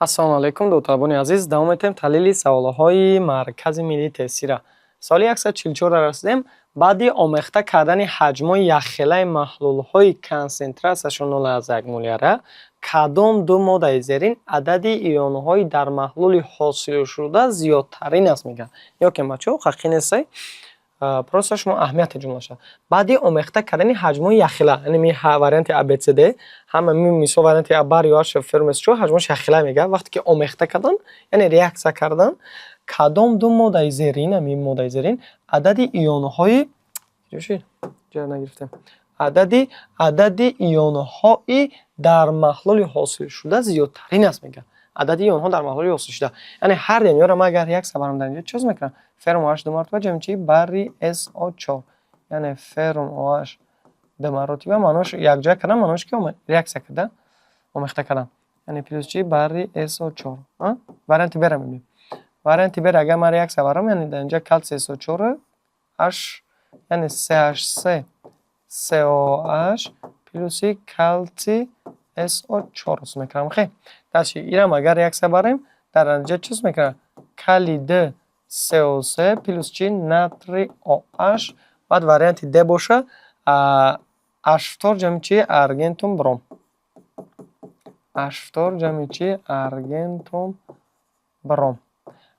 Ассалому алайкум, дӯсталабони азиз. Давом метаҳем таҳлили саволҳои Маркази миллии тестира. Соли 144 расидем. Баъди омехта кардани ҳаҷмҳои якхелаи маҳлулҳои консентратсияшон 0,1 моляра, кадом ду моддаи зерин адади ионҳои дар маҳлули ҳосилшуда зиёдтарин аст, мегӯяд. Ё ки, бачаҳо, ҳаққи нестай, просто шумо аҳамияти ҷумлаша. Баъди омехта кардани ҳаҷмҳои якхела, яъне ми варианти ABCD, ҳама мисол варианти А барий OH, феррум SO4 ҳаҷмҳош якхела мегӯяд. Вақте ки омехта кардан, яъне реаксия кардан, кадом ду моддаи зерин, ҳамин моддаи зерин, адади ионҳои нагирифтем, адади ионҳои дар маҳлули ҳосилшуда зиёдтарин аст, мегӯяд. Адади ионҳо дар маҳлули ҳосилшуда, яъне ҳар инёро ман агар реаксия барам, дар инҷо чӣ мекунам? Феррум OH ду маротиба ҷамъи чи? Барий SO4, яъне феррум OH ду маротиба, маънош якҷоя кардан, маънош ки реаксия карда, омехта кардан, яъне плюс чи? Барий SO4. Варианти Б-ра мебинем. Варианти Б агар ман реаксия барам, яъне дар инҷа калсий SO4 H, яъне CH3 COH плюси калсий SO4 ҳосил мекунам. Хе, дальше ирам агар реаксия барем, дар инҷа чӣ ҳосил мекунам? Калий Д CO3 плюс чи? Натрий OH. Баъд варианти Д боша, H4 ҷамъи чи? Аргентум бром. H4 ҷамъи чи? Аргентум бром.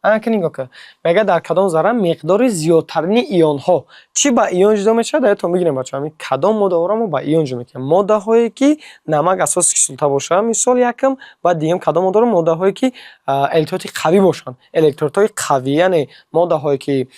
Ана ки нигоҳ кун, мегӯяд, дар кадом зарра миқдори зиёдтарини ионҳо. Чӣ ба ион ҷудо мешавад? Дар ёдтон бигирем, бачаҳо, ҳамин кадом моддаҳоро мо ба ион ҷудо мекунем? Моддаҳое ки намак, асоси кислота бошанд, мисол якум, баъд дуюм кадом моддаро? Моддаҳое ки электролити қавӣ бошанд, электролитҳои қавӣ, яъне моддаҳое ки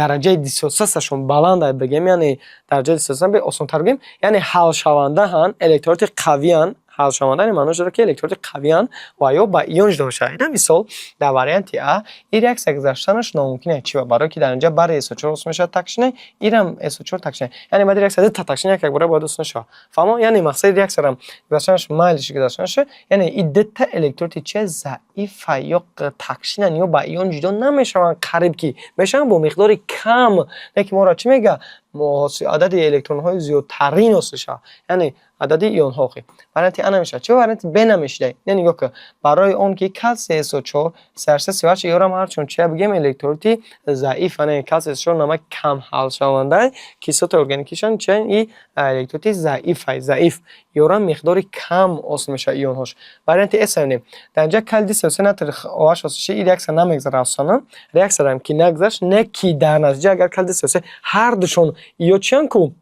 дараҷаи диссотсиатсияшон баланд, бигем, яъне дараҷаи диссотсиатсия осонтар бигем, яъне ҳалшавандаанд, электролити қавиянд. Ҳалшаванда маънош дорад, ки электролити қавиянд ва ё ба ион ҷудо мешавад. Ина мисол, дар варианти А ин реаксия гузаштанаш номумкин аст. Чи? Барое ки дар инҷа барий SO4 ҳосил мешавад, такшина, инам SO4 такшина, яъне баъди реаксия дута такшина як якбора бояд ҳосил шавад. Фаҳмо? Яъне мақсади реаксияам гузаштанаш майлиш гузаштанаш, яъне ин дута электролити чи? Заифа ё такшинан, ё ба ион ҷудо намешаванд, қариб ки мешаванд бо миқдори кам. Лекин моро чӣ мегӯяд? Адади электронҳои зиёдтарин ҳосил шавад, яъне адади ионҳо. Варианти А намешавад. Чӣ варианти Б намешида? Не, нигоҳ кун, барои он ки калсий SO4 CH3 COH ёрам ҳарчун чия бигем, электролити заиф, яъне калсий SO4 намак кам ҳалшаванда, кислотаи органикишон чи? И электролити заиф, заиф, ёрам миқдори кам ҳосил мешавад ионҳош. Варианти С мебинем. Дар инҷа калий CO3 натрий OH ҳосил шуда, ин реаксия намегзарад асосан. Реаксияам ки нагзашт, не ки дар натиҷа агар калий CO3 ҳардушон ё чиян ку,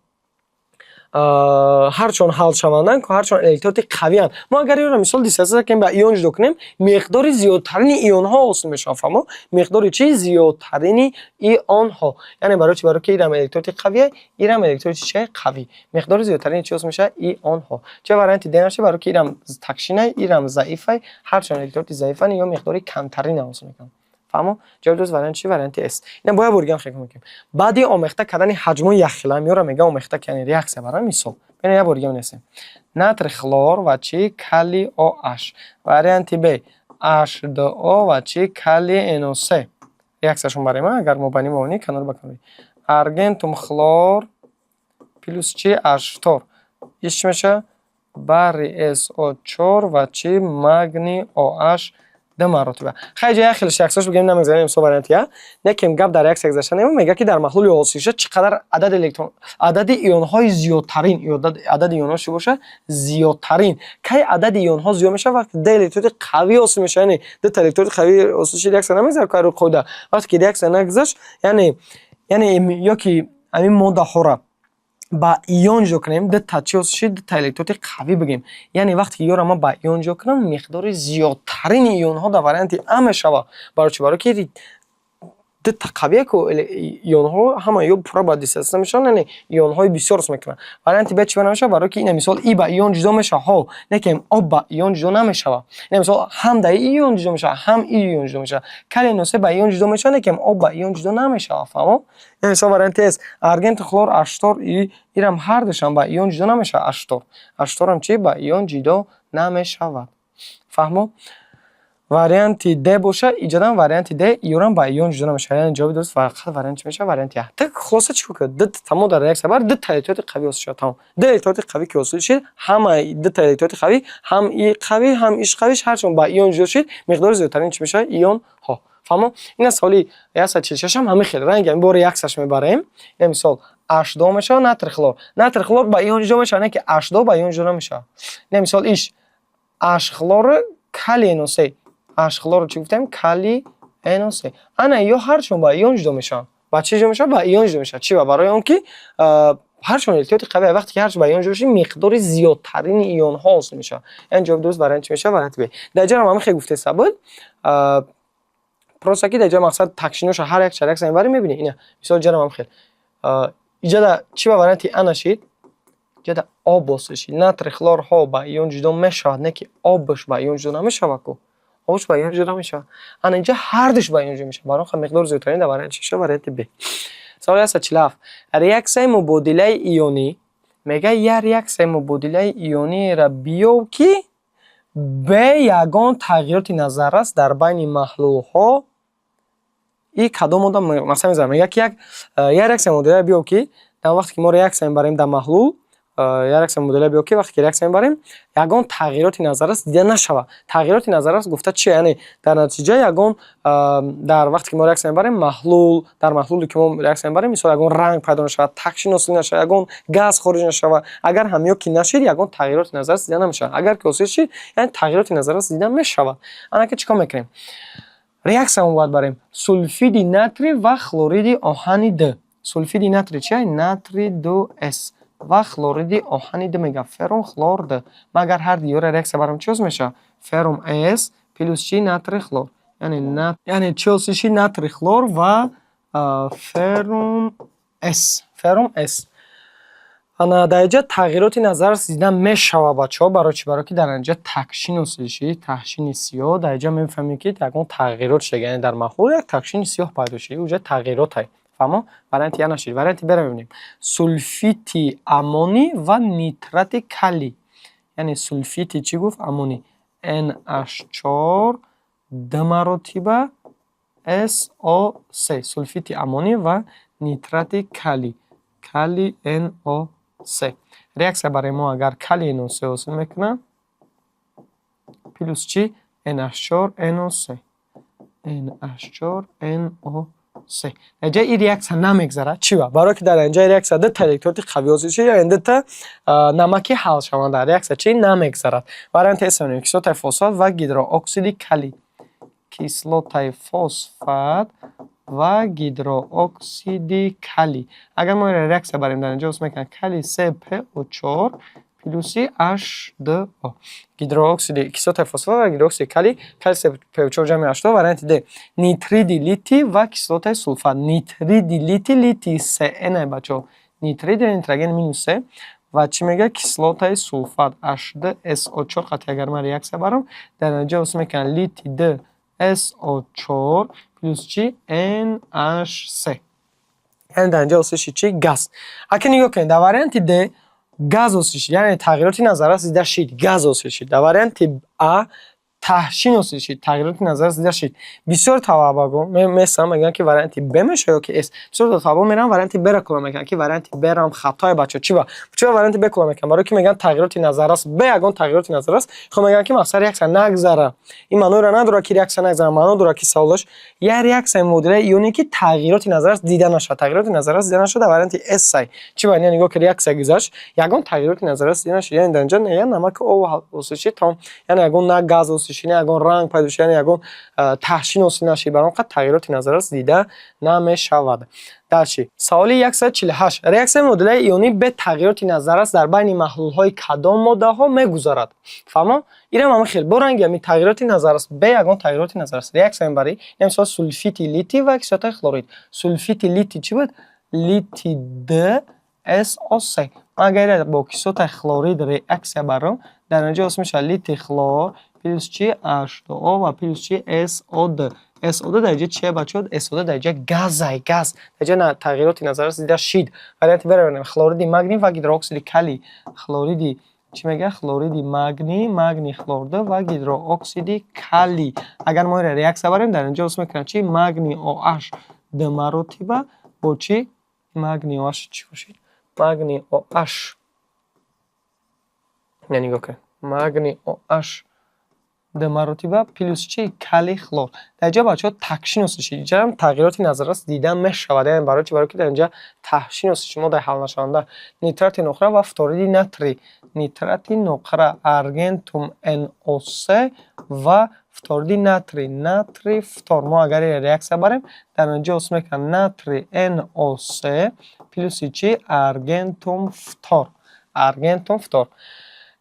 ҳарчон ҳалшаванданд ку, ҳарчон электролити қавиянд, мо агар инро мисол диссотсиатсия кунем, ба ион ҷудо кунем, миқдори зиёдтарини ионҳо ҳосил мешавад. Фаҳмо? Миқдори чи? Зиёдтарини ионҳо. Яъне барои чи? Барои ки инам электролити қавия, инам электролити чи? Қавӣ. Миқдори зиёдтарини чи ҳосил мешавад? Ионҳо. Ча варианти Д нашуда? Барои ки инам такшинай, инам заифай, ҳарчон электролити заифанд, ё миқдори камтарин ҳосил мекунанд. Фаҳмо? Ҷавоби дуруст вариант чи? Варианти С. Ина бояд боригам фикр мекунем. Баъди омехта кардани ҳаҷмҳои якхела, миёра мега омехта, яъне реаксия барои мисол. Бинед, як бор дига менависем. Натрий хлор ва чи? Калий OH. Варианти Б H2O ва чи? Калий NO3. Реаксияшон барем, агар мо ба ним овонӣ канор ба канор. Аргентум хлор плюс чи? H4. Иш чӣ мешавад? Барий SO4 ва чи? Магний OH ду маротиба. Хай, ҷа як хелеш реаксияш бигем, намегзарем. Мисол, варианти А. Некем гап дар реаксия гузашта нема, мега, ки дар маҳлули ҳосилшуда чӣ қадар адади электрон, адади ионҳои зиёдтарин, адади ионҳо чӣ бошад? Зиёдтарин. Кай адади ионҳо зиёд мешавад? Вақте ду электролити қавӣ ҳосил мешавад, яъне дута электролити қавӣ ҳосил шуд, реаксия намегзарад ку қоида. Вақте ки реаксия нагузашт, яъне ё ки ҳамин моддаҳоро ба ион ҷудо кунем, дута чӣ ҳосил шуд? Дута электролити қавӣ бигем. Яъне вақте ки ёро ман ба ион ҷудо кунам, миқдори зиёдтарини ионҳо дар варианти А мешавад. Барои чӣ? Барои ки дута қавия ку, ионҳо ҳама ё пурра ба диссотсиатсия мешаванд, яъне ионҳои бисёр ҳосил мекунанд. Варианти Б чӣ намешавад? Барои ки ина мисол и ба ион ҷудо мешавад, ҳо, лекин об ба ион ҷудо намешавад. Ина мисол ҳам дар и ион ҷудо мешавад, ҳам и ион ҷудо мешавад. Калий NO3 ба ион ҷудо мешавад, лекин об ба ион ҷудо намешавад. Фаҳмо? Ина мисол варианти С аргентум хлор H4, и ирам ҳардушам ба ион ҷудо намешавад. H4 H4 ам чи? Ба ион ҷудо намешавад. Фаҳмо? Варианти Д боша, иҷодан варианти Д иёрам ба ион ҷудо намешавад. Яъне ҷавоби дуруст фақат вариант чӣ мешавад? Варианти А. Так, хулоса, чӣ кор кунад? Дута тамом дар реаксия бар дута электролити қавӣ ҳосил шавад, тамом. Ду электролити қавӣ ки ҳосил шид, ҳамаи дута электролити қавӣ, ҳам и қавӣ, ҳам иш қавиш, ҳарчанд ба ион ҷудо шид, миқдори зиёдтарин чӣ мешавад? Ионҳо. Фаҳмо? Ин аст саволи 146 ҳам ҳамин хел. Ранги ҳамин бо реаксияш мебарем. Ин мисол H2 мешавад, натрий хлор. Натрий хлор ба ион ҷудо мешавад, не ки H2 ба ион ҷудо намешавад. Ин мисол иш H хлор калий NO3. H хлорро чӣ гуфтем? Калий NO3. Ана ё ҳарчанд ба ион ҷудо мешаванд. Ба чӣ ҷудо мешавад? Ба ион ҷудо мешавад. Чӣ ба? Барои он ки ҳарчанд электролити қавӣ, вақте ки ҳарчанд ба ион ҷудо шид, миқдори зиёдтарини ионҳо ҳосил мешавад. Яъне ҷавоби дуруст вариант чӣ мешавад? Варианти Б. Дар ҷо ҳам ҳамин хел гуфтеса буд. Просто ки дар ҷо мақсад такшиноша ҳар як реаксия мебарем, мебинӣ. Ина мисол ҷарам ҳам хел. Иҷода чӣ ба варианти А нашид? Иҷода об ҳосил шид. Натрий хлорҳо ба ион ҷудо мешавад, не ки обаш ба ион ҷудо намешавад ку. Обаш ба ион ҷудо намешавад. Ана инҷа ҳардуш ба ион ҷудо мешавад. Барои он миқдори зиёдтарин дар варианти чӣ мешавад? Варианти Б. Саволи 147. Реаксияи мубодилаи ионӣ мегӯяд, як реаксияи мубодилаи иониеро биёб, ки бе ягон тағйироти назаррас дар байни маҳлулҳо и кадом модда. Масалан, мезанам, мегӯяд, ки як реаксияи мубодила биёб, ки дар вақте ки мо реаксия мебарем дар маҳлул, як реаксияи мубодила биёб, ки вақте ки реаксия мебарем, ягон тағйироти назаррас дида нашавад. Тағйироти назаррас гуфта чи? Яъне дар натиҷа ягон, дар вақте ки мо реаксия мебарем, маҳлул, дар маҳлуле ки мо реаксия мебарем, мисол, ягон ранг пайдо нашавад, такшин ҳосил нашавад, ягон газ хориҷ нашавад. Агар ҳамиё ки нашид, ягон тағйироти назаррас дида намешавад. Агар ки ҳосил шид, яъне тағйироти назаррас дида мешавад. Ана ки чӣ кор мекунем? Реаксия мо бояд барем: сулфиди натрий ва хлориди оҳани д. Сулфиди натрий чи? Натрий ду С ва хлориди оҳани д, мегӯяд, феррум хлор д. Ма агар ҳар диёра реаксия барам, чӣ ҳосил мешавад? Феррум С плюс чи? Натрий хлор. Яъне чӣ ҳосил шид? Натрий хлор ва феррум С, феррум С. Ана дар инҷа тағйироти назаррас дида мешавад, бачаҳо. Барои чӣ? Барое ки дар инҷа такшин ҳосил шид, таҳшини сиёҳ. Дар инҷа мефаҳмем, ки ягон тағйирот шуда, яъне дар маҳлул як такшини сиёҳ пайдо шуд, уҷа тағйироте. Фаҳмо? Варианти А нашид. Варианти Б-ро мебинем: сулфити аммоний ва нитрати калий. Яъне сулфити чӣ гуфт? Аммоний, NH4 ду маротиба SO3, сулфити аммоний ва нитрати калий, калий NO3. Реаксия барои мо агар калий NO3 ҳосил мекунад плюс чӣ? NH4 NO3, NH4 NO3. Дар ҷои ин реаксия намегзарад. Чӣ ба? Барое ки дар инҷаи реаксия дута электролити қавӣ ҳосил шуд, яъне дута намаки ҳалшаванда. Реаксия чӣ намегзарад. Варианти С мебинем: кислотаи фосфат ва гидрооксиди калий. Кислотаи фосфат ва гидрооксиди калий. Агар мо инро реаксия барем, дар инҷа ҳосил мекунад калий 3 PO4 плюси H2O. Гидрооксиди, кислотаи фосфат ва гидрооксиди калий, калий 3 PO4 ҷамъи H2. Варианти Д: нитриди литий ва кислотаи сулфат. Нитриди литий, литий 3 N, бачаҳо, нитриди нитроген минус се ва чӣ мегӯяд? Кислотаи сулфат, H2SO4 қатъи. Агар ман реаксия барам, дар натиҷа ҳосил мекунад литий 2 SO4 плюс чӣ? NH3. Яъне дар инҷа ҳосил шид чӣ? Газ. Ака, нигоҳ кунед, дар варианти Д газ ҳосил шид, яъне тағйироти назаррас дида шид, газ ҳосил шид. Дар варианти А таҳшин ҳосил шид, тағйироти назаррас дида шид. Бисёр талабагон месам мегӯянд, ки варианти Б мешавад ё ки С. Бисёр талабагон мераванд, варианти Б-ро кӯла мекунанд, ки варианти Б-рам хатое, бачаҳо. Чӣ ба? Чӣ ба варианти Б кӯла мекунанд? Барое ки мегӯянд тағйироти назаррас, бе ягон тағйироти назаррас. Хоб, мегӯянд, ки мақсад реаксия нагзара. Ин маъноеро надорад, ки реаксия нагзара, маъно дорад, ки саволаш як реаксияи мубодилаи ионе, ки тағйироти назаррас дида нашавад. Тағйироти назаррас дида нашавад дар варианти С. Чӣ ба? Нигоҳ ки реаксия гузашт, ягон тағйироти назаррас дида нашуд. Яъне дар инҷа як намаки об ҳосил шид, тамом. Яъне ягон на газ ҳосил шид, на ягон ранг пайдо шуд, яъне ягон таҳшин ҳосил нашид. Бар он қадр тағйироти назаррас дида намешавад. Дальше, саволи 148: реаксияи мубодилаи ионӣ бе тағйироти назаррас дар байни маҳлулҳои кадом моддаҳо мегузарад? Фаҳмо? Инам ҳамин хел бо ранги ҳамин тағйироти назаррас, бе ягон тағйироти назаррас реаксия мебарӣ. Ин мисол сулфити литий ва кислотаи хлорид. Сулфити литий чӣ буд? Литий 2 SO3. Ман агар бо кислотаи хлорид реаксия барам, дар натиҷа ҳосил мешавад литий хлор плюс чи? H2O ва плюс чи? SO2. SO2 дар инҷа чия, бачаҳо? SO2 дар инҷа газай, газ. Дар инҷа тағйироти назаррас дида шид. Варианти Б-ро бинем: хлориди магний ва гидрооксиди калий. Хлориди Чӣ мега? Хлориди магний, магний хлорда ва гидрооксиди калий. Агар мо инро реаксия барем, дар инҷо ҳосил мекунад чӣ? Магний OH ду маротиба бо чӣ? Магний OH чӣ бошед? Магний OH. Я, нигоҳ кунед. Магний OH ду маротиба плюс чӣ? Калий хлор. Дар инҷо, бачаҳо, таҳшин ҳосил шид. Инҷаам тағйироти назаррас дида мешавад. Яъне барои чӣ? Барои ки дар инҷа таҳшин ҳосил шуд, моддаи ҳалнашаванда. Нитрати нуқра ва фториди натрий. Нитрати нуқра, аргентум NO3 ва фториди натрий, натрий фтор. Мо агар реаксия барем, дар инҷо ҳосил мекунад натрий NO3 плюси чӣ? Аргентум фтор. Аргентум фтор.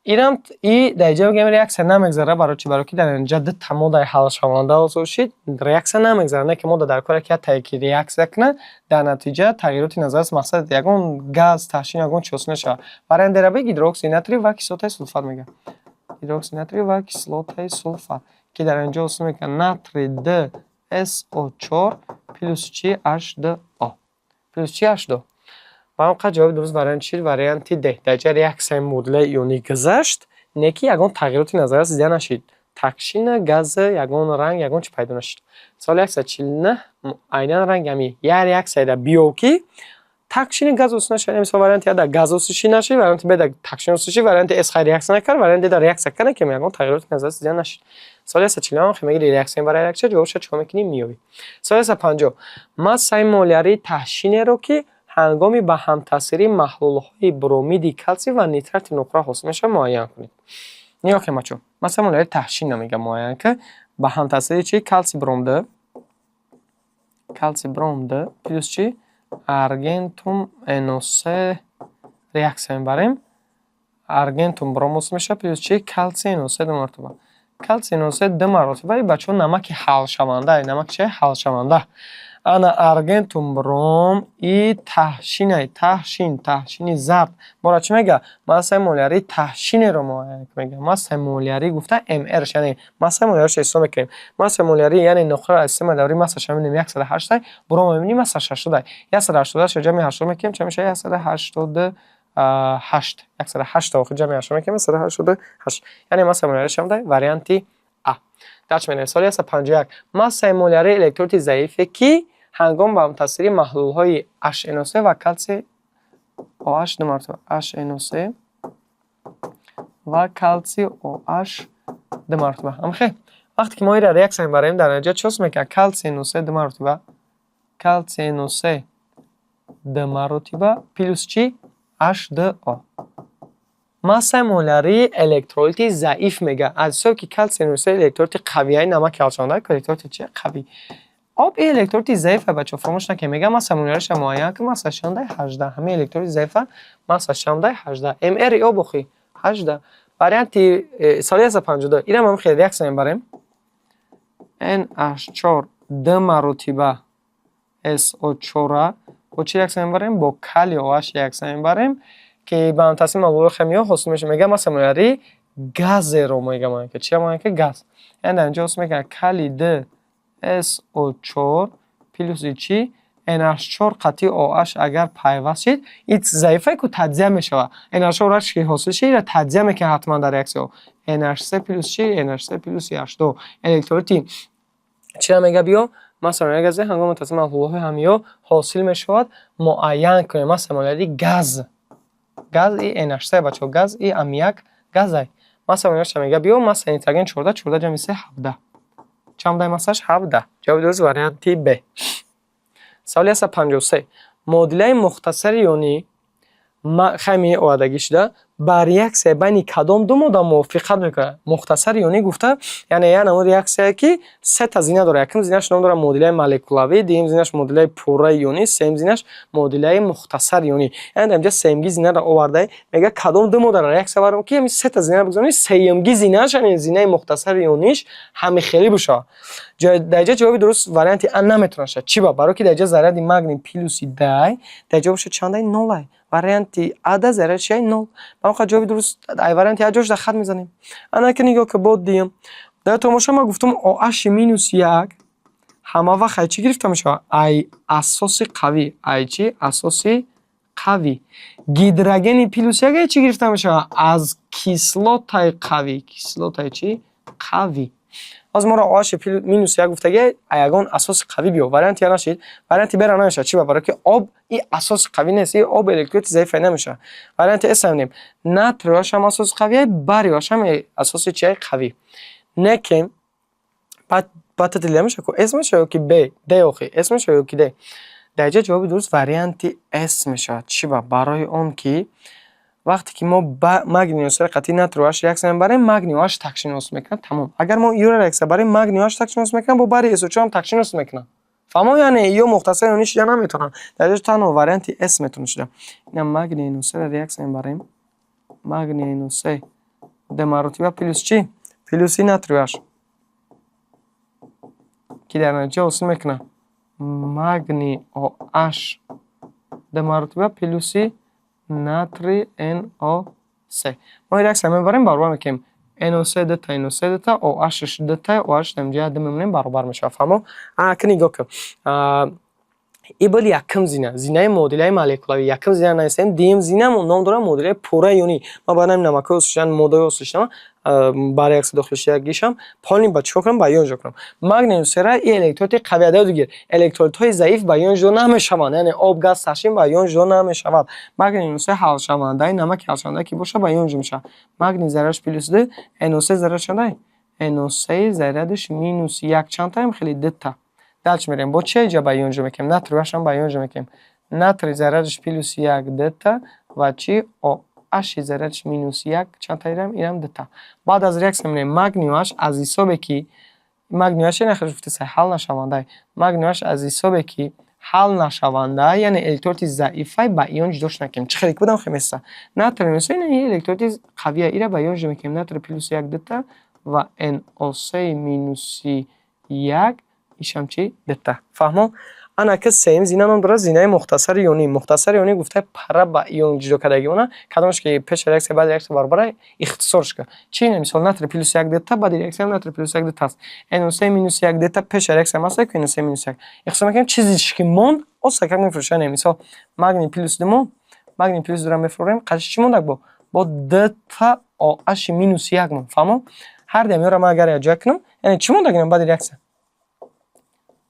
Инам и дар инҷа мегӯем, реаксия намегзара. Барои чӣ? Барои ки дар инҷа дута моддаи ҳалшаванда ҳосил шид, реаксия намегзара. Не ки модда дар кор як тае ки реаксия кунад, дар натиҷа тағйироти назаррас, мақсад, ягон газ, таҳшин, ягон чи ҳосил нашавад. Вариант Д гидрооксиди натрий ва кислотаи сулфат мегӯяд. Гидрооксиди натрий ва кислотаи сулфат, ки дар инҷо ҳосил мекунад натрий д SO4 плюс чӣ? H2O. Плюс чӣ? H2O. Ба ҳамин қадр ҷавоби дуруст вариант чи? Варианти Д. Дар инҷа реаксияи мубодилаи ионӣ гузашт, не ки ягон тағйироти назаррас дида нашид. Таҳшина, газ, ягон ранг, ягон чи пайдо нашуд. Соли 149 айнан ранг ҳами як реаксияда биё, ки таҳшини газ ҳосил нашавад. Мисол, варианти А дар газ ҳосил нашид, варианти Б дар таҳшин ҳосил шид, варианти С хай реаксия накард, варианти Д дар реаксия кард, ки ягон тағйироти назаррас дида нашуд. Соли 149 мегири, реаксия барои реаксия ҷавобша чикор мекунӣ? Меёбӣ. Соли 150: массаи молярии таҳшинеро, ки ҳангоми ба ҳамтаъсирии маҳлулҳои бромиди калсий ва нитрати нуқра ҳосил мешавад, муайян кунед. Нигоҳ кунед, бачаҳо, массаи молярии таҳшинро мегӯям муайян кун. Ба ҳамтаъсири чӣ? Калсий бром д, калсий бром д плюс чӣ? Аргентум NO3 реаксия мебарем, аргентум бром ҳосил мешавад плюс чӣ? Калсий NO3 ду маротиба. Калсий NO3 ду маротиба, и, бачаҳо, намаки ҳалшаванда. Намаки чи? Ҳалшаванда. Ана аргентум бром и таҳшинай, таҳшин, таҳшини зард. Мора чӣ мега? Массаи молярии таҳшинеро муайян мега. Массаи молярӣ гуфта МР, яъне массаи моляришро ҳисоб мекунем. Массаи молярӣ, яъне нуқра аз системаи даврии массаша мебинем, 108, бром мебинем, массаш 80. 188 ҷамъи 80 мекунем, чӣ мешавад? 188. 108 охир ҷамъи 80 мекунем, 188, яъне массаи моляриш чанд? Варианти А. Дарч менавем. Соли 151: массаи молярии электролити заифе, ки ҳангоми ба ҳамтаъсири маҳлулҳои HNO3 ва калсий OH ду маротиба, HNO3 ва калсий OH ду маротиба. Амхе вақте ки мо инро реаксия мебарем, дар натиҷа чӣ ҳосил мекунад? Калсий NO3 ду маротиба, калсий NO3 ду маротиба плюс чӣ? H2O. Массаи молярии электролити заиф мега. Аз ҳисоби ки калсий NO3 электролити қавияи намаки ҳалшаванда, электролити чи? Қавӣ. Об электролити заифа, бачаҳо, фаромӯш накунед. Мега, массаи моляришро муайян кун. Массаш чанда? 18. Ҳамин электролити заифа массаш чанда? 18. МР об охи 18. Варианти соли 152, инам ҳам хеле реаксия мебарем. NH4 ду маротиба SO4 бо чӣ реаксия мебарем? Бо калий OH реаксия мебарем, ки ба ҳамтаъсири маҳлулҳои химиё ҳосил мешавад. Мега, массаи молярии газеро мега муайян кун. Чиро муайян кун? Газ. Яъне дар инҷо ҳосил мекунад калий д SO4 плюси чӣ? NH4 қатъи OH агар пайваст шид, ин заифае ку, таҷзия мешавад. NH4 OH ки ҳосил шид, инро таҷзия мекунад ҳатман дар реаксияҳо. NH3 плюс чӣ? NH3 плюси H2. Электролити чиро мега биё? Массаи молярии газе ҳангоми таъсири маҳлулҳои ҳамиё ҳосил мешавад, муайян кунем. Массаи молярии газ. Газ и NH3, бачаҳо, газ и аммиак газай. Массаи моляришро мега биё, массаи нитроген 14, 14 ҷамъи 3, 17. Чанд будай массаш? 17. Ҷавоби дуруст варианти Б. Саволи 153: муодилаи мухтасари ионӣ химияи овардагӣ шуда ба реаксияи байни кадом ду модда мувофиқат мекунад? Мухтасари ионӣ гуфта, яъне як намуди реаксияе, ки сета зина дорад. Якум зинаш ном дорад муодилаи молекулавӣ, дуюм зинаш муодилаи пурраи ионӣ, сеюм зинаш муодилаи мухтасари ионӣ. Яъне дар инҷа сеюмги зинаро оварда, мега, кадом ду моддаро реаксия барем, ки ҳамин сета зинаро бигзорем, сеюмги зинааш, яъне зинаи мухтасари иониш, ҳамихелӣ бошавад. Дар инҷа ҷавоби дуруст варианти А наметавонад шавад. Чӣ ба? Барое ки дар инҷа заряди магний плюси дай, дар инҷа бошад чандай? Нолай. Варианти А да заряд чиай? Нол. Ба ҳамин ҷавоби дуруст ай варианти А ҷош дар хат мезанем. Ана ки нигоҳ ки, бод диҳем. Дар тамоша ман гуфтам, OH минус як ҳама вақт ай чӣ гирифта мешавад? Ай асоси қавӣ. Ай чӣ? Асоси Қавӣ. Гидрогени плюс як чӣ гирифта мешавад? Аз кислотаи қавӣ. Кислотаи чӣ? Қавӣ. Ҳозир моро OH минус як гуфтаги, ягон асоси қавӣ биё. Варианти А нашид, варианти Б ра намешавад. Чӣ ба? Барои ки об и асоси қавӣ нест, и об электролити заифе намешавад. Варианти С мебинем: натрий OH ҳам асоси қавие, барий OH ҳам асоси чия? Қавӣ. Не ки баъд тадилия мешавад ку, С мешавад ё ки Б, Д? Охи, С мешавад ё ки Д? Дар инҷа ҷавоби дуруст варианти С мешавад. Чӣ ба? Барои он ки вақте ки мо магний OH қатъи натрий OH реаксия мебарем, магний OH таҳшин ҳосил мекунад, тамом. Агар мо иёро реаксия барем, магний OH таҳшин ҳосил мекунад, бо барий SO4 ҳам таҳшин ҳосил мекунад. Фаҳмо? Яъне ё мухтасар ионӣ шида наметавонанд. Дар инҷа танҳо варианти С метавонад шуда. Ина магний NO3 реаксия мебарем, магний NO3 ду маротиба плюс чӣ? Плюси натрий OH, ки дар натиҷа ҳосил мекунад магний OH ду маротиба плюси натрий NO3. Мо реаксия мебарем, баробар мекунем: NO3 дута, NO3 дута, OH дута, OH дар инҷа ду мемонем, баробар мешавад. Фаҳмо? Ака, нигоҳ кун, и буд якум зина, зинаи муодилаи молекулавӣ. Якум зина нависем. Дуюм зина ном дорад муодилаи пурраи ионӣ. Ман бояд ҳамин намакҳои ҳосилшуда, моддаҳои ҳосилшуда ба реаксия дохил шудагишам полный ба чикор кунам? Ба ион ҷудо кунам. Магний NO3 и электролити қавӣ. Адаё дигир, электролитҳои заиф ба ион ҷудо намешаванд, яъне об, газ, таҳшин ба ион ҷудо намешавад. Магний NO3 ҳалшавандаи намаки ҳалшаванда ки бошад, ба ион ҷудо мешавад. Магний зарядаш плюс ду, NO3 зарядаш чандай? NO3 зарядаш минус як. Чандтаем? Хеле дута. Дальше мерем. Бо чи иҷа ба ион ҷудо мекунем? Натрий OH ам ба ион ҷудо мекунем. Натрий зарядаш плюс як, дута, ва чи? OH зарядаш минус як. Чандта ирам? Ирам дута. Баъд аз реаксия мебинем: магний OH аз ҳисобе ки магний OH нахел гуфтеса, ҳал нашаванда. Магний OH аз ҳисобе ки ҳал нашаванда, яъне электролити заифай, ба ион ҷудош накунем. Чӣ хеле ки будам, хеместа. Натрий NO3 электролити қавия, ира ба ион ҷудо мекунем: натрий плюс як дута ва NO3 минуси як, ишам чи? Дута. Фаҳмо? Ана ки сеюм зина ном дорад зинаи мухтасари ионӣ. Мухтасари ионӣ гуфта, пара ба ион ҷудо кардагӣ она, кадомаш ки пеш реаксия, баъди реаксия баробара, ихтисорш кар. Чи? Мисол, натрий плюс як дута, баъди реаксия натрий плюс як дута аст. NO3 минус як дута, пеш реаксия маста ки NO3 минус як. Ихтисор мекунем, чизиш ки монд, осакак мефурӯшем. Мисол, магний плюс ду монд, магний плюс дура мефурӯрем, қадиш чӣ мондак? Бо дута OH минус як монд. Фаҳмо? Ҳар дуямёро ман агар якҷоя кунам, яъне чӣ монда гирам баъди реаксия?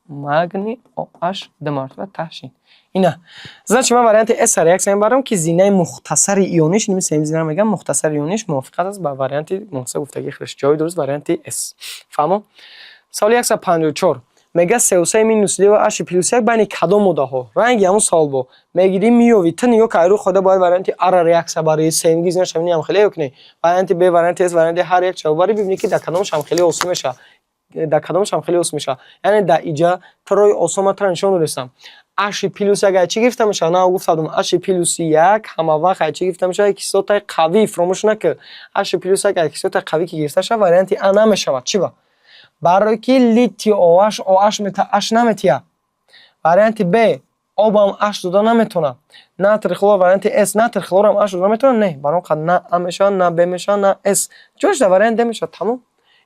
Магний OH ду маротиба таҳшин. Ина, значит, ман варианти С реаксия мебарам, ки зинаи мухтасари иониш, ними сеюм зина мегам, мухтасари иониш мувофиқат аст ба варианти муҳса гуфтагии худаш. Ҷавоби дуруст варианти С. Фаҳмо? Саволи 154 мега: СО3 минус ду ва H плюс як байни кадом моддаҳо? Ранги ҳамун савол бо мегирӣ, меёвӣ. Ту нигоҳ кар, рӯи хода бояд варианти А-ра реаксия барӣ, сеюмги зина шавини ҳам хеле ё не? Варианти Б, варианти С, варианти ҳар як ҷавоб барӣ, бибинӣ, ки дар кадомаш ҳам хеле осон мешавад, дар кадомаш ҳам хеле осон мешавад. Яъне дар иҷа ту роҳи осон ман туро нишон додистам. H плюс як чӣ гирифта мешавад? На, гуфтадум, H плюс як ҳама вақт чӣ гирифта мешавад? Кислотаи қавӣ. Фуромӯш накар, H плюс як кислотаи қавӣ ки гирифта шавад, варианти А намешавад. Чӣ ба? Барое ки литий OH OH мета, H наметиҳад. Варианти Б, обам H дода наметавонад. Натрий хлор, варианти С, натрий хлорам H дода наметавонад. Не, барои он қадр на А мешавад, на Б мешавад, на С. Ҷош дар вариант Д мешавад, тамом.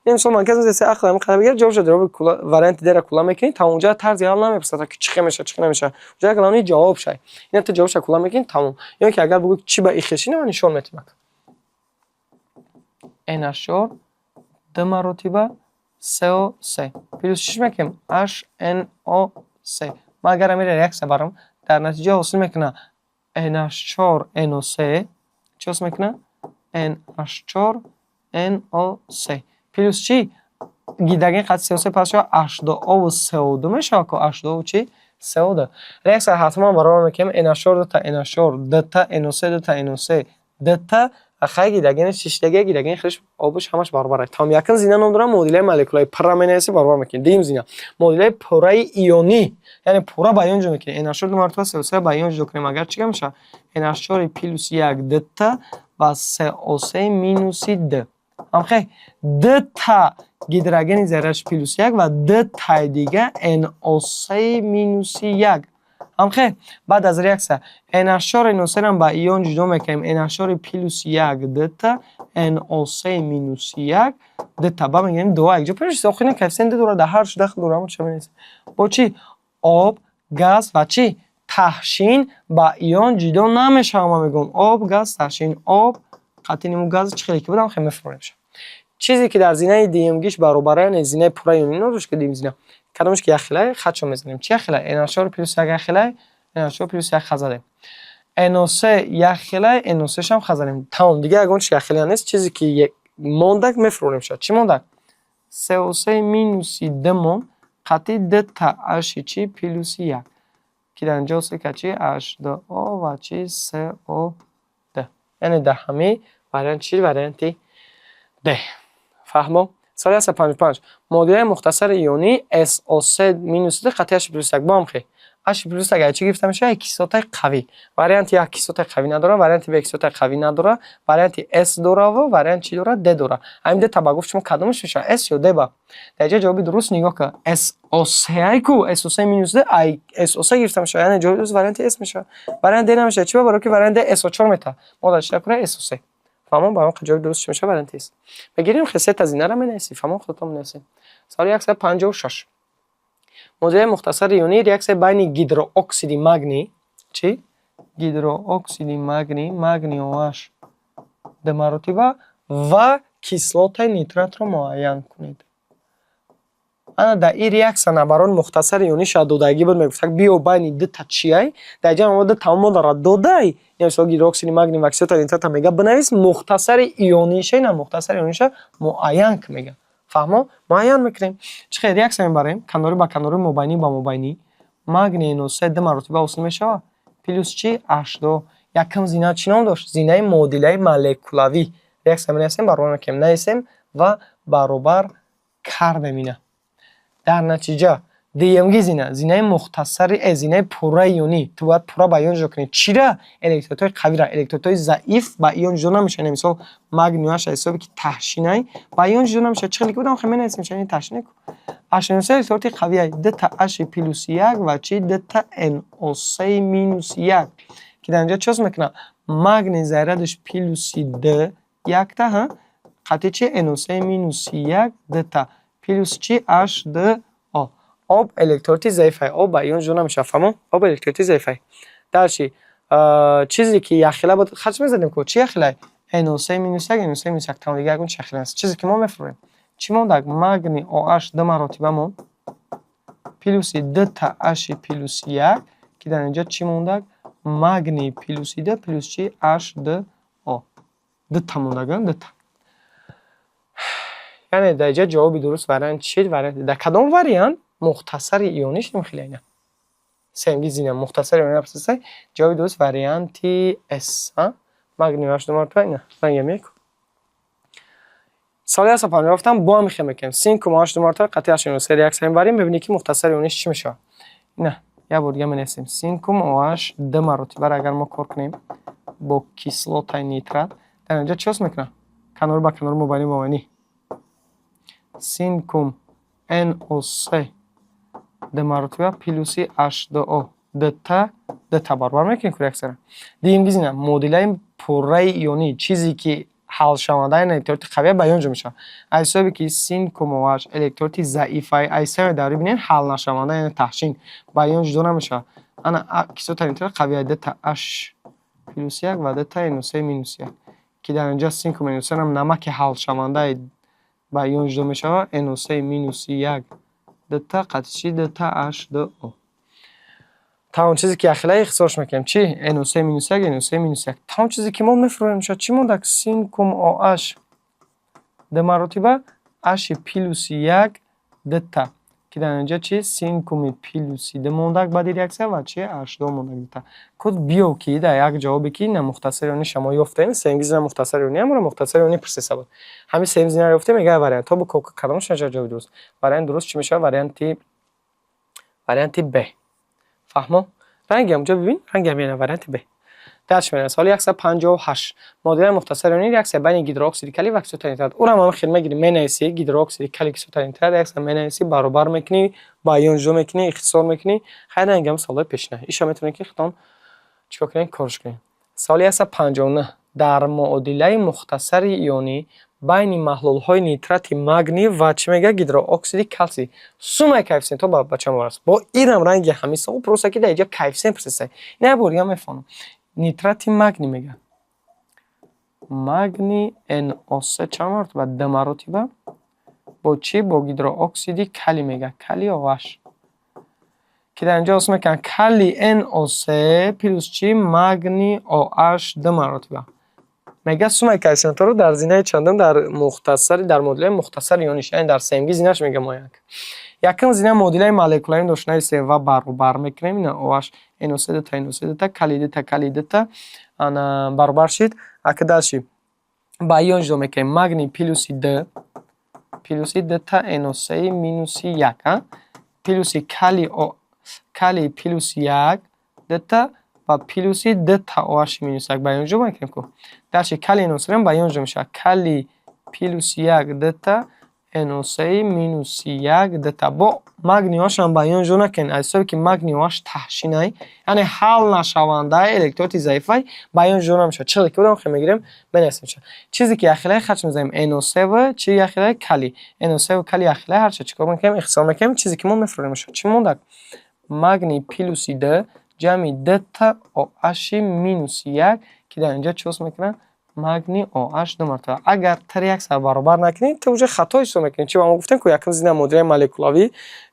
Ин мисол марказ се ақл ҳамин қадар бигир, ҷавобша ҷавоби варианти Д-ра кула мекунӣ, тамом. Унҷа тарзи ҳал намепурсад, ки чӣ хел мешавад, чӣ хел намешавад. Унҷа главный ҷавоб шай. Ина ту ҷавобша кула мекунӣ, тамом. Ё ки агар бигӯ, чӣ ба ихеши, ман нишон метиҳам. NH4 ду маротиба CO3 плюс чӣ мекунем? HNO3. Ман агар амира реаксия барам, дар натиҷа ҳосил мекунад NH4 NO3. Чӣ ҳосил мекунад? NH4 NO3 плюс чӣ? Гидроген қати CO3 пас шавад, H2O CO2 мешавад ко, H2O чӣ? CO2. Реаксия ҳатман баробар мекунем: NH4 дута NH4 дута NO3 дута NO3 дута. Хай, гидрогени шиштаги, гидрогени худаш, обуш, ҳамаш баробар аст. Тамом. Якум зина ном дорад муодилаи молекулаи, пурра менависӣ, баробар мекунем. Дуюм зина муодилаи пурраи ионӣ, яъне пурра ба ион ҷудо мекунем. NH4 ду маротиба CO3 ба ион ҷудо кунем агар, чӣ гап мешавад? NH4 плюс як дута ва CO3 минуси ду. Ҳамхел дута гидрогени зарядаш плюс як ва дутаи дига NO3 минуси як. Ҳамхел баъд аз реаксия NH4 NO3 ба ион ҷудо мекунем: NH4 плюс як дута, NO3 минуси як дута. Ба мегӯем дуа якҷо пеш охирин коэффисиент дора, дар ҳар дахл дора, ҳамон чӣ менависем. Бо чӣ? Об, газ ва чӣ? Таҳшин ба ион ҷудо намешавад. Ман мегӯям, об, газ, таҳшин, об, қатъи нему газ чӣ хеле ки будам, хеле мефурӯшем. Чизе ки дар зинаи дуюмгиш баробара, яъне зинаи пурраи ионӣ надошт, ки дуюм зина кадомаш ки якхелай, хатшо мезанем. Чи якхелай? NH4 плюс як якхелай, NH4 плюс як хат задем. NO3 якхелай, NO3 шам хат задем. Тамом, дигар ягон чи якхелая нест. Чизе ки мондак, мефурӯрем шуд. Чӣ мондак? CO3 минуси д монд, қатъи д та H чи плюси як, ки дар инҷо ҳосил кард чи? H2O ва чи? CO2. Яъне дар ҳамаи вариант чи? Варианти D. Фаҳмо? Соли 155. Муодилаи мухтасари ионӣ SO3 минус д қатъи H плюс як. Бо ҳам хел. H плюс як чӣ гирифта мешавад? Кислотаи қавӣ. Варианти як кислотаи қавӣ надорад, варианти Б кислотаи қавӣ надорад, варианти С дора, вариант чӣ дорад? Д дорад. Ҳамин д та ба гуфт шумо, кадомаш мешавад? С ё Д ба? Дар инҷа ҷавоби дуруст, нигоҳ кун. SO3 ай ку, SO3 минус д ай SO3 гирифта мешавад. Яъне ҷавоби дуруст варианти С мешавад. Вариант Д намешавад. Чӣ ба? Барои ки вариант Д SO4 метавад. Мо дар чӣ кунем? SO3. Фаҳмон? Ба он ҷавоби дуруст чӣ мешавад? Варианти С. Мегирем, хел сета зинара менависӣ. Фаҳмон, худатон менависед. Саволи 156. Муодилаи мухтасари ионӣ реаксияи байни гидрооксиди магний, чӣ? Гидрооксиди магний, магний OH ду маротиба, ва кислотаи нитратро муайян кунед. Ана, дар ин реаксия набарон мухтасари иониша додагӣ буд, мегуфтак, биё, байни дута чиай, дар ҷа мо дута модара додай, мисол гидрооксиди магний ва кислотаи нитрата, мега, бинавис мухтасари иониша, ина мухтасари иониша муайян к мега. Фаҳмо? Муайян мекунем. Чӣ хел реаксия мебарем? Канорӣ ба канорӣ, мобайнӣ ба мобайнӣ. Магний NO3 ду маротиба ҳосил мешавад. Плюс чӣ? H2. Якум зина чӣ ном дошт? Зинаи муодилаи молекулавӣ. Реаксия менависем, баробар мекунем, нависем ва баробар кардем ина. Дар натиҷа дуюмги зина, зинаи мухтасари зинаи пурраи ионӣ. Ту бояд пурра ба ион ҷудо кунӣ. Чира? Электролитҳои қавира. Электролитҳои заиф ба ион ҷудо намешаванд. Мисол, магний OH ҳисоби ки таҳшинай, ба ион ҷудо намешавад. Чӣ хеле ки будам, хел менависем, ин таҳшинай ку. HNO3 электролити қавиай. Дута H плюси як ва чи? Дута NO3 минуси як. Ки дар инҷо чӣ ҳосил мекунад? Магний зарядаш плюси д якта, ҳа? Қатъи чи? NO3 минуси як дута. Плюс чи? H2O. Об электролити заифай. Об ба ион ҷудо намешавад. Фаҳмо? Об электролити заифай. Дальше чизе ки якхела буд, хатш мезадем ку. Чӣ якхелай? NO3 минус як, NO3 минус як. Тамом, дигар ягон чи якхела нест. Чизе ки мо мефурӯем. Чӣ мондак? Магний OH ду маротиба монд. Плюси дута H плюси як, ки дар инҷо чӣ мондак? Магний плюси д плюс чи? H2O. Дута мондак, дута. Яъне дар инҷа ҷавоби дуруст вариант чӣ? Вариант дар кадом вариант мухтасари иониш хеле ина? Сеюмги зина мухтасари иони напурсисай, ҷавоби дуруст варианти С. Магний OH ду маротиба ина. Рангам як. Соли 157 бо ҳам хел мекунем. Синкум OH ду маротиба қатъи HNO3 реаксия мебарем, мебинем, ки мухтасари иониш чӣ мешавад. Ина, як бор дига менависем. Синкум OH ду маротибаро агар мо кор кунем бо кислотаи нитрат, дар инҷо чӣ ҳосил мекунад? Канор ба канор, мобайнӣ ба мобайнӣ. Синкум NO3 ду маротиба плюси H2O дута дута, баробар мекунем ку реаксияро. Дуюмги зина муодилаи пурраи ионӣ, чизе ки ҳалшаванда, яъне электролити қавия, ба ион ҷудо мешавад. Аз ҳисоби ки синкум OH электролити заифай, аз ҳисоби даври бинед, ҳалнашаванда, яъне таҳшин ба ион ҷудо намешавад. Ана, кислотаи нитрат қавия, дута H плюс як ва дута NO3 минус як, ки дар инҷа синкум NO3 ҳам намаки ҳалшавандаи ба ион ҷудо мешавад. NO3 минуси як дута қатъи чи? Дута H2O. Тамом, чизе ки якхела, ихтисорш мекунем. Чӣ? NO3 минус як, NO3 минус як. Тамом, чизе ки мо мефурӯем мешавад. Чӣ мондак? Синкум OH ду маротиба H плюси як дута, ки дар инҷа чи? Синкуми плюси ду мондак баъди реаксия ва чи? H2 мондак дута. Код биё, ки дар як ҷавобе ки на мухтасари иони шумо ёфтем, сеюмги зина мухтасари иони амро мухтасари иони пурсиса буд. Ҳамин сеюм зинаро ёфтем, мега, вариантҳо бо кадомаш наҷа ҷавоби дуруст? Вариант дуруст чӣ мешавад? Варианти Б. Фаҳмо? Ранги ҳамҷо бибин, ранги ҳам, варианти Б. Дальше меравем. Соли 158. Муодилаи мухтасари иони реаксия байни гидрооксиди калий ва кислотаи нитрат. Ӯро ҳам хел мегирӣ, менависӣ: гидрооксиди калий, кислотаи нитрат, реаксия менависӣ, баробар мекунӣ, ба ион ҷудо мекунӣ, ихтисор мекунӣ. Хайр, ранги ҳам саволҳои пешина. Иша метавонед, ки худтон чикор кунед, корш кунед. Соли 159. Дар муодилаи мухтасари ионӣ Байни маҳлулҳои нитрати магний ва чӣ мега, гидрооксиди калсий суммаи коэффисиентҳо ба чанд баробар аст? Бо инам ранги ҳамин савол, просто ки дар инҷа коэффисиент пурсиста. Ина як бор дига мефаҳмам. Нитрати магний мега, магний NO3 чанд маротиба? Ду маротиба. Бо чӣ? Бо гидрооксиди калий мега, калий OH, ки дар инҷо ҳосил мекунанд калий NO3 плюс чӣ? Магний OH ду маротиба. Мега, суммаи коэффисиентҳоро дар зинаи чандум, дар мухтасари, дар муодилаи мухтасари иониш, яъне дар сеюмги зинаш мега муайян. Якум зина муодилаи молекулавӣ дошт, нависем ва баробар мекунем. Ина OH NO3 дута, NO3 дута, калий дута, калий дута, ана баробар шид. Ака дальше ба ион ҷудо мекунем: магний плюси д плюси дута NO3 минуси як, плюси калий, калий плюси як дута ва плюси дута OH минус як. Ба ион ҷудо мекунем ку. Дальше калий NO3 ба ион ҷудо мешавад: калий плюси як дута NO3 минуси як дута. Бо магний OH ба ион ҷудо накунед, аз ҳисоби ки магний OH таҳшинай, яъне ҳал нашавандаи, электролити заифай, ба ион ҷудо намешавад. Чизе ки будам хел мегирем, менависем. Чизе ки яхелай, хач мезанем: NO3 ва чи яхелай? Калий. NO3 ва калий яхелай, ҳарча чӣ кор мекунем? Ихтисор мекунем. Чизе ки мо мефурӯрем, чӣ мондак? Магний плюси д ҷамъи дута OH минуси як, ки дар инҷо чӣ ҳосил мекунад? Магний OH ду маротиба. Агар тар яксар баробар накунӣ, ту уже хато ҳисоб мекунӣ. Чи ба мо гуфтем ку, якум зина муодилаи молекулавӣ,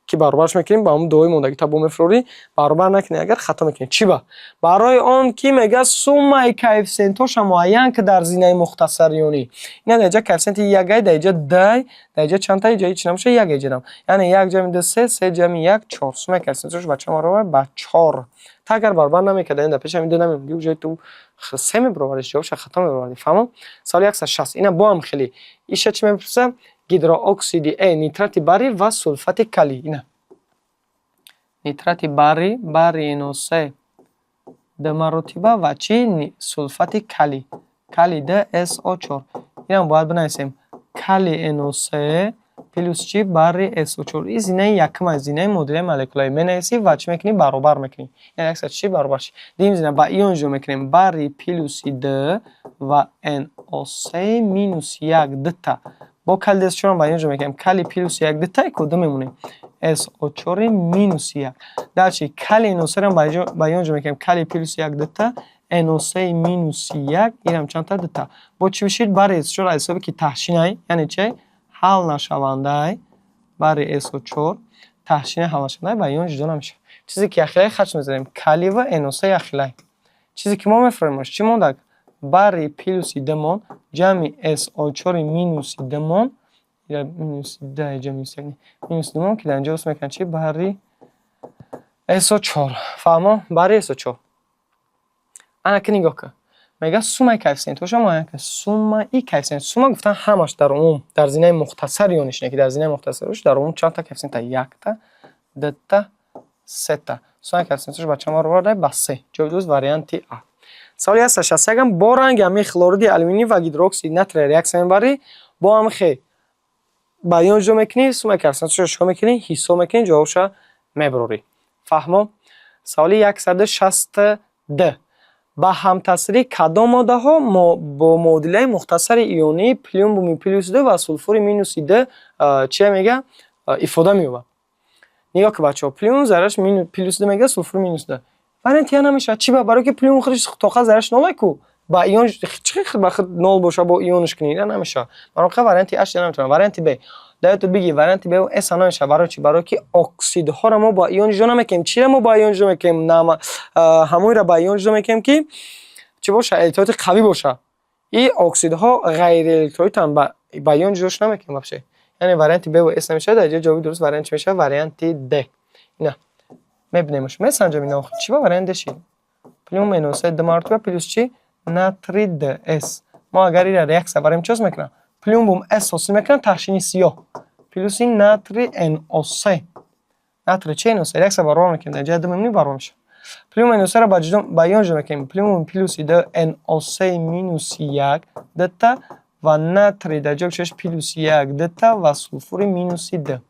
ки баробарш мекунем, ба ҳамун дуои мондагӣ та бо мефурорӣ. Баробар накунӣ агар, хато мекунӣ. Чӣ ба? Барои он ки мега, суммаи коэффисиентҳоша муайян ки дар зинаи мухтасари ионӣ. Ина дар инҷа коэффисиенти ягай, дар инҷа дай, дар инҷа чандта, инҷа ҳеч набошад, як эҷадам, яъне як ҷамъи ду се, се ҷамъи як чор. Суммаи коэффисиентҳош ба чанд баробар? Ба чор. Та агар баробар намекард, дар пеши ҳамин ду намемондӣ, уже ту се мебаровардӣ, ҷавобша хато мебаровардӣ. Фаҳмом? Саволи 160. Ина бо ҳам хеле иша чӣ мепурса? Гидрооксиди нитрати барий ва сулфати калий. Ина нитрати барий, барий NO3 ду маротиба ва чӣ? Сулфати калий, калий д SO4. Инам бояд бинависем: калий NO3 плюс чӣ? Барий SO4. Ин зинаи якум аст, зинаи муодилаи молекулавӣ. Менависӣ ва чӣ мекунӣ? Баробар мекунӣ. Яъне яксар чӣ баробар шид. Дуюм зина ба ион ҷудо мекунем: барий плюси д ва NO3 минус як дута. Бо калий SO4 ба ион ҷудо мекунем: калий плюси як дута ку ду мемонем, SO4 минуси як. Дальше калий NO3 ба ион ҷудо мекунем: калий плюси як дута NO3 минуси як, инам чандта? Дута. Бо чӣ бишид? Барий SO4, аз ҳисоби ки таҳшинай, яъне чи? Ҳал нашавандай. Барий SO4 таҳшини ҳалнашавандай, ба ион ҷудо намешавад. Чизе ки яхелай, хач мезанем: калий ва NO3 яхелай. Чизе ки мо мефурӯрем, чӣ мондак? Барий плюси д мон ҷамъи SO4 минуси д мон, минуси д ҷа минуси як, минуси д мон, ки дар инҷо ҳосил мекунад чӣ? Барий SO4. Фаҳмо? Барий SO4. Ана ки нигоҳ кун, мега, суммаи коэффисиентҳоша муайян кун. Суммаи коэффисиент, сумма гуфтан ҳамаш дар умум, дар зинаи мухтасари иониш, не ки дар зинаи мухтасари дар умум чандта коэффисиента? Якта, дута, сета. Суммаи коэффисиентҳош ба чанд баробар? Ба се. Ҷавоби дуруст варианти а. Саволи 161. Бо ранги ҳамин хлориди алюминий ва гидрооксиди натрия реаксия мебарӣ, бо ҳам хе ба ион ҷудо мекунӣ, суммаи коэффисиентҳошро чикор мекунӣ? Ҳисоб мекунӣ, ҷавобша мебарорӣ. Фаҳмо? Саволи 162. Ба ҳамтаъсири кадом моддаҳо бо муодилаи мухтасари ионии плюмбуми плюси ду ва сулфури минуси д чия мега ифода меёбад? Нигоҳ кун, бачаҳо: плюмбум зарраш плюси ду мега, сулфури минуси ду. Варианти а намешавад. Чӣ ба? Барое ки плюмбум худаш тоқа зарраш нолай ку, ба ион чӣ ба худ нол боша, бо ионш кунӣ, ина намешавад. Барои варианти а шуда наметавонад. Варианти б даёту биги, варианти б с намешавад. Барои чӣ? Барое ки оксидҳоро мо ба ион ҷудо намекунем. Чиро мо ба ион ҷудо мекунем? Ҳамоиро ба ион ҷудо мекунем, ки чӣ боша? Электролити қавӣ боша. И оксидҳо ғайриэлектролитанд, ба ион ҷудош намекунем вообще. Яъне варианти б ва с намешавад. Дар ҷои ҷавоби дуруст вариант чӣ мешавад? Варианти д. Ина мебинемш, месанҷам ина чӣ ба вариант д шид. Плюмбум NO3 ду маротиба плюс чӣ? Натрий д с. Мо агар ира реаксия барем, чӣ ҳосил мекунам? Плюмбум с ҳосил мекунам, таҳшини сиёҳ, плюси натрий NO3. Натрий чи? NO3. Реаксия баробар мекунем, дар ҷои ду мемонӣ, баробар мешавад. Плюмбум NO3-ро ба ион ҷудо мекунем: плюмбум плюси д NO3 минуси як дта ва натрий дар ҷои чиш плюси як дта ва сулфури минуси д.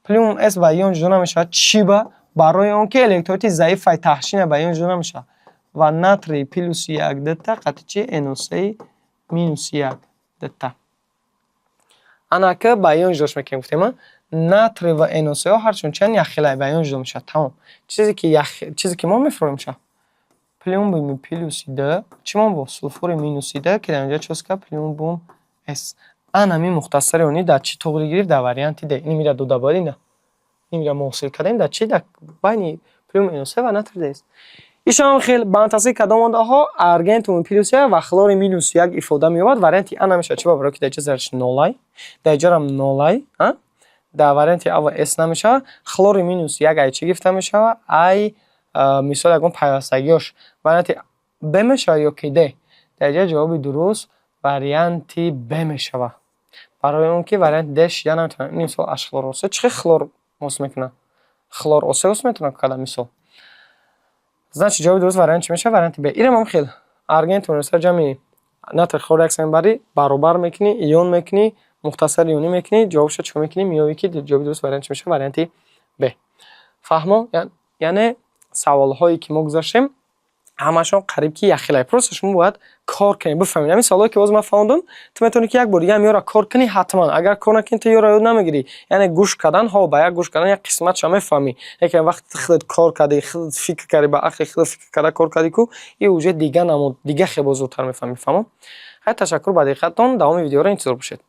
Плюмбум с ба ион ҷудо намешавад. Чӣ ба? Барои он ки электролити заифай, таҳшина, ба ион ҷудо намешавад. Ва натрий плюси як дта қати чи? NO3 минуси як дта. Анака ба ион ҷудош мекунем, гуфтем, натрий ва NO3 ҳарчун чанд яхелай, ба ион ҷудо мешавад, тамом. Чизе ки мо мефурӯем, мешавад плюмбуми плюси д. Чӣ мон бо сулфури минуси д, ки дар инҷа чӣ ка плюмбум с. Ана мухтасари они дар чӣ туғри гирифт? Дар варианти д. Ин мира дода бояд, ина ин мо ҳосил кардем дар чӣ? Дар байни плюмб NO3 ва натрий д. Ишам хел бандтасири кадом моддаҳо аргентум плюс як ва хлори минус як ифода меёбад? Варианти а намешавад. Чӣ? Барои ки дар ҷа зарядш нолай, дар ҷарам нолай. Дар варианти а ва с намешавад. Хлори минус як ай чӣ гирифта мешавад? Ай, мисол, ягон пайвастагиёш. Варианти б мешавад ё ки д? Дар ҷа ҷавоби дуруст варианти б мешавад, барои он ки варианти д шида наметавонад. Ин мисол аш хлор осе чӣ хел хлор ҳосил мекунад? Хлор осе ҳосил метавонад када, мисол. Значит, ҷавоби дуруст вариант чӣ мешавад? Варианти б. Инам ҳам хел аргентум ҷамъи натрий хлор реаксия мебарӣ, баробар мекунӣ, ион мекунӣ, мухтасар ионӣ мекунӣ, ҷавобша чӣ мекунӣ? Меёбӣ, ки ҷавоби дуруст вариант чӣ мешавад? Варианти б. Фаҳмо? Яъне саволҳое, ки мо гузаштем, ҳамашон қариб ки якхелай. Просто шумо бояд кор кунед, бифаҳмед. Ҳамин саволое, ки боз ман фаҳмондам, ту метавонӣ, ки як бор дига ҳам ёра кор кунӣ ҳатман. Агар кор накунӣ, ту ёра ёд намегирӣ. Яъне гӯш кардан, ҳо, ба як гӯш кардан як қисматша мефаҳмӣ, лекин вақте худат кор кардӣ, худат фикр кардӣ, ба ақли худат фикр карда кор кардӣ ку, и уже дига намуд, дига хел боз зудтар мефаҳмӣ. Фаҳмо? Хай, ташаккур ба диққатон. Давоми видеоро интизор бошед.